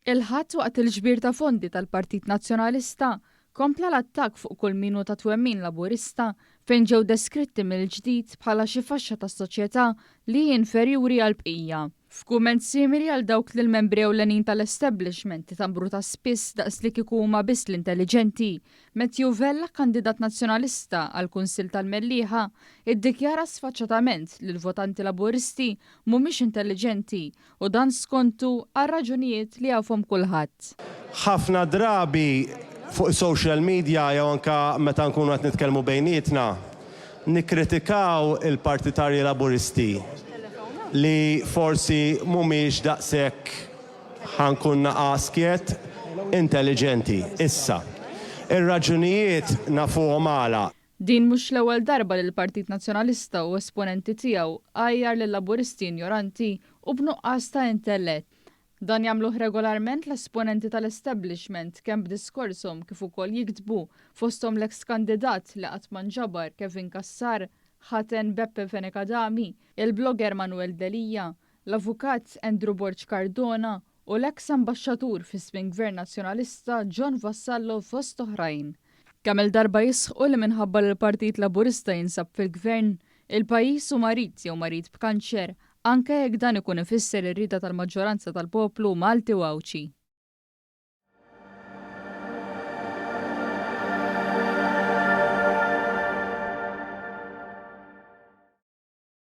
Il-Ħadd waqt il-ġbir ta' fondi tal-Partit Nazzjonalista kompla l-attakk fuq kull min hu ta' twemmin Laburista fejn ġew deskritti mill-ġdid bħala xi faxxa tas-soċjetà li hi inferjuri għall-bqija. F'kumment simili għal dawk li l-membri ewlenin tal-establishment itambru ta' spiss daqs li kieku huma biss l-intelliġenti, Matthew Vella, kandidat Nazzjonalista għall-Kunsill tal-Mellieħa, iddikjara sfaċċatament li l-votanti Laburisti mhumiex intelliġenti u dan skontu għal raġunijiet li jafhom kulħadd. Ħafna drabi fuq is-social media jew anke meta nkunu qed nitkellmu bejnietna, nikkritikaw il-partitarji Laburisti li forsi mhumiex daqshekk, ħa nkun naqa' skjett, intelliġenti. Issa, ir-raġunijiet nafuhom għala. Din mhux l-ewwel darba li l-Partit Nazzjonalista u esponenti tiegħu għajjar lil-Laburisti injoranti u b'nuqqas ta' intellett. Dan jagħmluh regolarment l-esponenti tal-establishment kemm b'diskorshom kif ukoll jiktbu, fosthom l-eks kandidat li qatt ma nġabar Kevin Cassar, ħaten Beppe Fenech Adami, il-blogger Manuel Delia, l-Avukat Andrew Borg Cardona u l-eks Ambaxxatur fi żmien Gvern Nazzjonalista John Vassallo fost oħrajn. Kemm-il darba jisħqu li minħabba li l-Partit Laburista jinsab fil-Gvern, il-pajjiż hu marid jew marid b'kanċer, anke jekk dan ikun ifisser ir-rieda tal-maġġoranza tal-poplu Malti u Għawdxi.